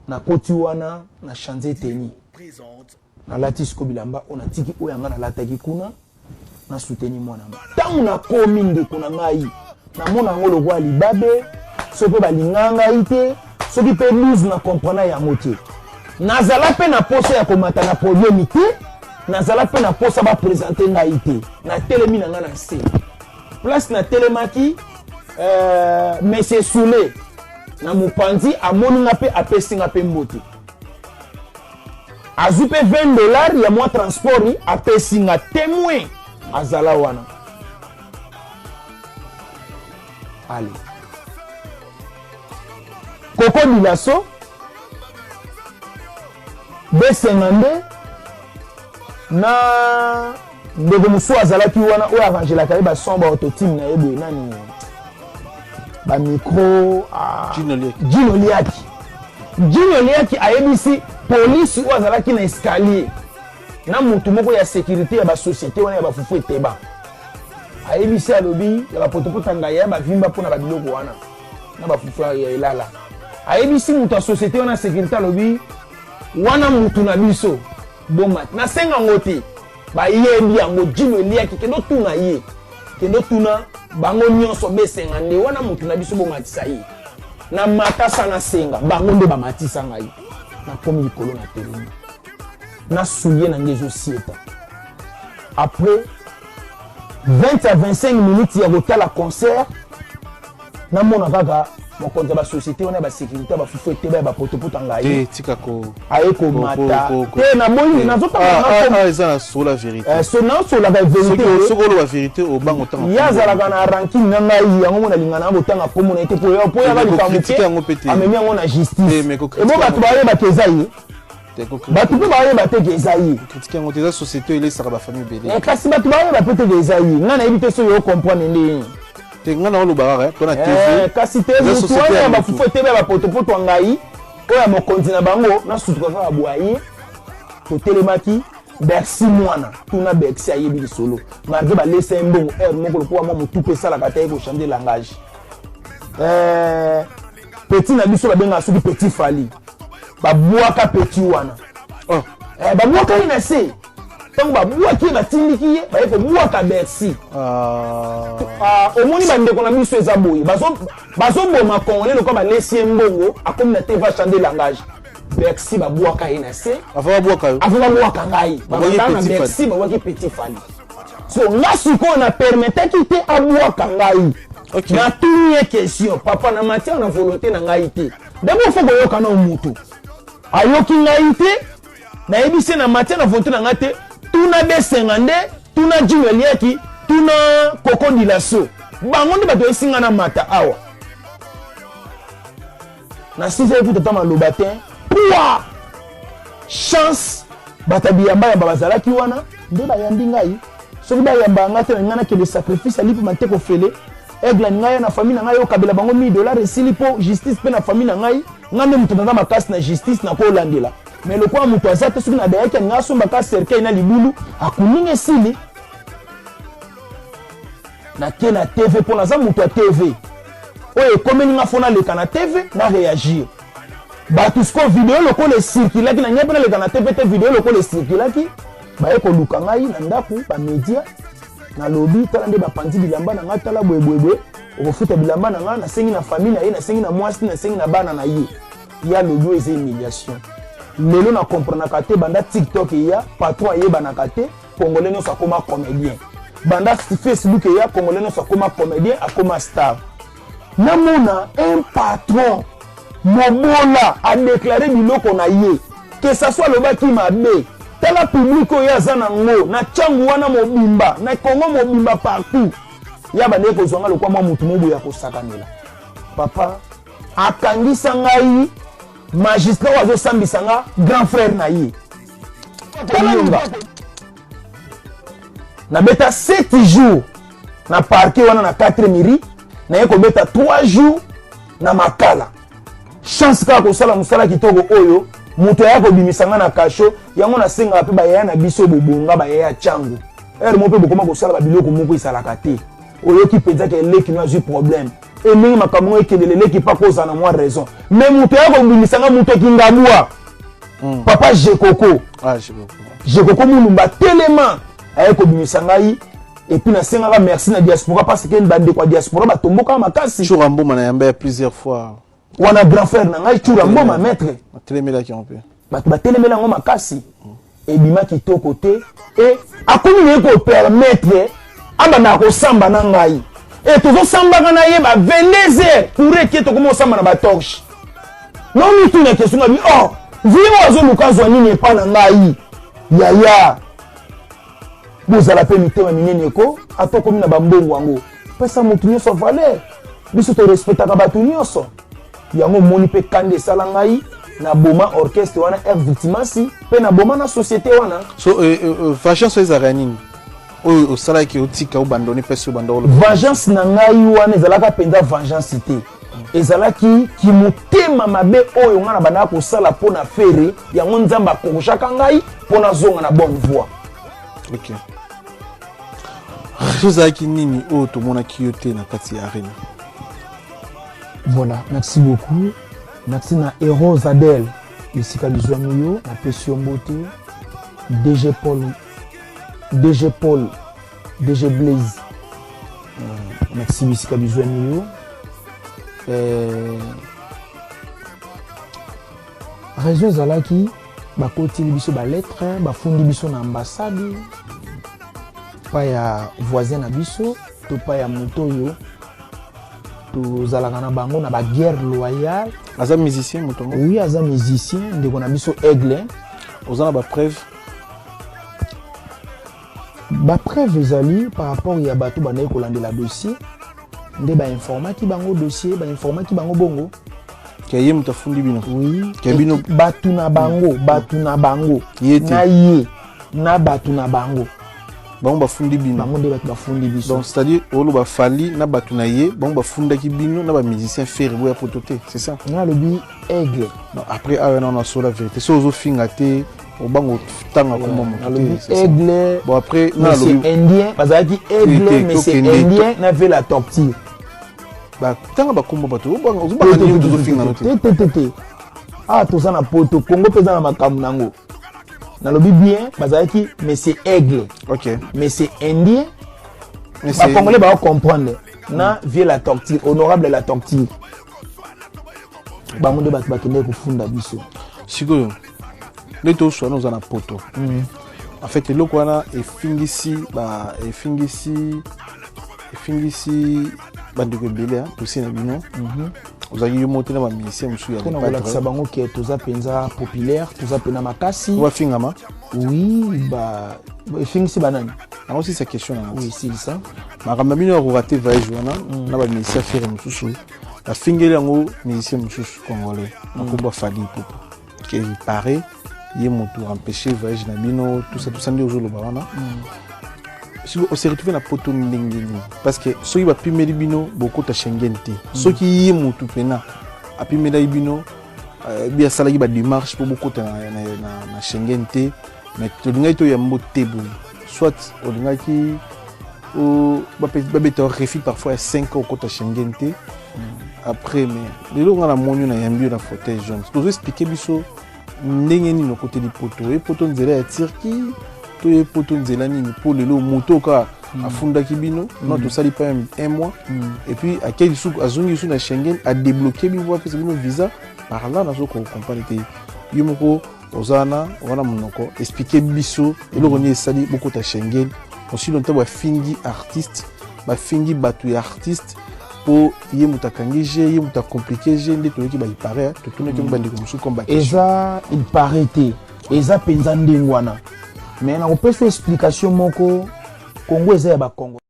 Nakoti wana na change tenue, nalati siko bilamba oyo natiki oyo yanga nalataki kuna, na soutenir mwana nga. Ntango nakomi ndeko na ngai, namona yango lokola libabe, soki mpe balinga ngai te, soki mpe 12 na comprena yango te. Nazala mpe na posa ya komata na podium te, nazala mpe na posa bapresente ngai te. Natelemi na ngai na nse place natelemaki, monsieur Soule na mopanzi amoni nga mpe apesi nga mpe mbote, azwi mpe 20 $ ya mwa transport apesi nga, témoin azala wana. Ale Koko Dilaso besenga nde na ndeko mosusu azalaki wana oyo arrangelaka ye bason ba autotime na ye boye, nani bamicro, Gino Liaki. Gino Liaki ayebisi polisi oyo azalaki na escalier na motu moko ya sécurité ya basociété wana ya bafufu eteba, ayebisi, alobi ya bapotopota ngai ya bavimba mpona babiloko wana na bafufu ya elala. Ayebisi moto ya société wana sécurité, alobi wana mutu na biso bomati, nasenga yango te, bayebi yango. Jino eliaki, kende otuna ye, kende otuna bango nyonso, besenga nde wana mutu na biso, bomatisa ye. Na matasa nasenga bango nde bamatisa ngai. Nakomi likolo na telemi na soulier na ngai ezosieta. Après 20 à 25 minutes ya kotala concert, namona kaka mokonzi ya basociété wana ya basécurité ya bafufu eteba ya bapotopoto ngai aye komata te. Naboyi, nazotanga na sola vérité. So nasolaka vérité. Soki oloba vérité, obango tanga. Ye azalaka na rancune na ngai, yango mo nalinga na kotanga kombo na ye te, po yaka likambo te, amemi yango na justice. Ebo bato bayebaka eza ye, bato mpe bayeba te ke eza ye. Critique yango te, eza société elesaka bafamille ebele. Kasi bato bayeba mpe te ke eza ye. Ngai nayebi te soki ocomprendre nde. Te, ngai na oloba kaka mpo na TV. Kasi te, motu wana ya bafufu etebe ya bapotopoto ya ngai oyo ya mokonzi na bango, nasutuka kaka bwaye. Totelemaki Bercy mwana tuna Bercy ayebi lisolo, malgré balesa ye mbongo heure moko lokola mwa motu mpe esalaka te, aye kochange langage. Petit na biso babengaka soki Petit Fali, babwaka petit wana. Oh. Babwaka ye na se. Ntango babwaki ye, batindiki ye, baye kobwaka Bercy. Omoni bandeko na biso eza boye, bazoboma Congolais lokola balesi ye mbongo, akomi na te, va changer langage. Bercy babwaka ye na se. Avant babwaka yo? Avant babwaka ngai, babanda na Bercy, babwaki Petit Fali. So nga sikoyo na permetaki te abwaka ngai. Natuni ye question: papa, na matière na volonté na ngai te. D'abord faut koyoka na motu ayoki ngai te. Nayebisi ye na matière na volonté na ngai te, tuna besenga nde, tuna Jino Eliaki, tuna Koko Dilaso, bango nde bato oyesi ngai na mata awa. Nasizaki kuta ata maloba te. Pua chance, bato ya biyambayamba bazalaki wana nde bayambi ngai. Soki bayambaka ngai te, na ngai nakende sacrifice alipe te kofele aigle ngai na famille na ngai, okabela bango 1000 $ esili, mpo justice mpe na famille na ngai, ngai nde moto naza makasi na justice, nakolandela. Mais lokola moto aza te, soki nadayaki alingai asombaka cercueil na libulu akuninga esili. Nake na TV mpo naza moto ya TV oyo ekomeli nga, faut naleka na TV na réagir. Bato sikoyo video lokola ecirculaki na ngai, mpe naleka na TV te, video lokola ecirculaki, baye koluka ngai na ndako bamédia. Nalobi: tala nde bapanzi bilamba na ngai, tala boyeboyeboye, okofuta bilamba na ngai. Nasengi na famille na ye, nasengi na mwasi, nasengi na bana na ye. Ye alobi oyo eza humiliation. Lelo na comprenaka te, banda TikTok eya, patron ayebanaka te, Congolais nyonso akoma comédien. Banda Facebook eya, Congolais nyonso akoma comédien, akoma star. Namona un patron mobola adéclaré biloko na ye, que ça soit alobaki mabe, tala public oyo aza nango na ntango wana mobimba, na Congo mobimba, partout ya bandeki kozwa nga lokwa mwa motu moboye ya kosakanela. Papa akangisa ngai, magistrat oyo azosambisa nga, grand frère na ye. Tala, nabeta 7 jours na parquet wana na 4 miri, naye kobeta 3 jours na Makala. Chance kaka kosala mosala kitoko oyo moto aya kobimisa nga na kasho. Yango nasengaka mpe bayaya na biso, bobonga bayaya ntango heure moko mpe bokoma kosala babiloko moko ezalaka te. Oyoki mpenza ke eleki no azwi problème. E ndenge makambo ngo ekendele, eleki mpa kozala na mwa raison, mais moto ya kobimisa nga, moto ekingabwa, papa Jekoko. Ah, Jekoko. Jekoko Mulumba telema aye kobimisa ngai. Et puis nasengaka merci na diaspora, parce que bandeko ya diaspora batombokaka makasi. Tshoura Mboma na yamba ya plusieurs fois. Wana grand frère na ngai, Tshoura Mboma, maître. Atelemelaki yango mpe. Bato batelemeli yango makasi, ebima kitoko te. E akomi naye kopermettre abandaka kosamba na ngai, e tozosambaka na ye ba 22 heures pour eke tokomi kosamba na batorche. Naomituna question ngabi: oh, vie oyo azoluka azwa nini epa na ngai? Yaya, bozala mpe mitema minene eko. Ata okomi na bambongo yango, pesa motu nyonso valeur. Biso torespectaka bato nyonso. Yango omoni mpe kanda esala ngai, naboma orchestre wana Air Victimasi, mpe naboma na société wana. So vengeance oyo ezalaka nini oyo osalaki, otika, obandoni mpesi, obanda oloba? Vengeance na ngai wana ezalaka mpenza vengeance te, ezalaki kimotema mabe oyo ngai na bandaka kosala mpo na Ferre. Yango Nzambe akorjaka ngai mpo nazonga na bonne voie. Ok, ezalaki nini oyo tomonaki yo te na kati ya arena? Voilà, merci beaucoup. Merci na Héros Adel, esika bizwami yo, napesi yo mbote. DG Paul, DG Paul, DG Blaise, merci bisika bizwami yo. Raison ezalaki bakotili biso balettre, bafundi biso na ambassade pa ya voisin na biso to pa ya moto oyo tozalaka na bango na baguerre loyale. Aza musicien, moto yango? Oui, aza musicien, ndeko na biso Aigle. Oza na bapreuve? Bapreuve ezali par rapport ya bato bandaki kolandela dossier, nde bainformaki bango dossier, bainformaki bango bongo. Ke ye moto afundi bino? Oui. Ke bino- Bato na bango, bato na bango. Ye te. Na ye na bato na bango. Bango bafundi bino? Bango nde bato bafundi biso. Donc, c'est-à-dire oloba Fally na bato na ye, bango bafundaki bino na bamusicien Ferre boya poto te, c'est ça? Nga alobi Aigle. Non, après awa na nasola vérité, so ozofinga te, obango tanga komba moto Nalobi te, c'est ça. Aigle. Bon, après nga Monsieur nalobi Indien, bazalaki Aigle. Te, Monsieur tokende, Indien na ve la tortue. Batanga bakombo bato, ozobanga nini? Tozofinga no te. Te, te, te, te. Awa toza na poto, Congo mpe eza na makambo nango. Nalobi bien, bazalaki monsieur Aigle, monsieur Indien. Mais c'est- Bacongolais baocomprendre na vie la tortue, honorable la tortue. Bango nde bato bakendeki kofunda biso. Sikoyo nde toswana, oza na poto. En fait, eloko wana efingisi ba efingisi bandeko ebele. Dossier na bino, ozalaki yo moko te na bamusicien mosusu ya Mpona kolakisa bango ke toza mpenza populaire, toza mpena makasi. Bafingama. Oui, ba efingisi banani? Yango sisa question na nga. Oui, silisa. Makambo na bino ya korater voyage wana na bamusicien Ferre mosusu, bafingeli yango musicien mosusu congolais na kombo Fally Ipupa, ke il paraît ye moto empêché voyage na bino, tout ça, tout ça. Nde ozoloba wana, soki ose retrouve na poto ndenge nini? Parce que soki bapimeli bino bokota Schengen te, soki ye motu mpena apimelaki bino, bi asalaki badémarche mpo bokota na Schengen te, mais tolingaki toyambo te boye, soit olingaki babeta refus parfois ya 5 ans okota Schengen te. Après, mais lelo nga namoni yo, nayambi yo na fauteuil jaune, tozo expliquer biso ndenge nini okoteli poto. Oye poto nzela ya Turquie to ye poto nzela nini? Mpo lelo moto kaka afundaki bino no, tosali pa un mois et puis akei lisusu, azongi lisusu na Schengen, adébloqué bino po apesa bino visa par là. Nazo kocomprendre te. Yo moko oza wana, wana monoko, explique biso eloko nini esali bokota Schengen aussi longtemps bafingi artiste, bafingi bato ya artiste, mpo ye moto akangi je, ye moto acompliqué je. Nde toyoki baipare, totunaki yango bandeko mosusu comme baquestion. Eza il paraît te, eza mpenza ndenge wana, mais nakopesa explication moko. Congo eza ya bakongo.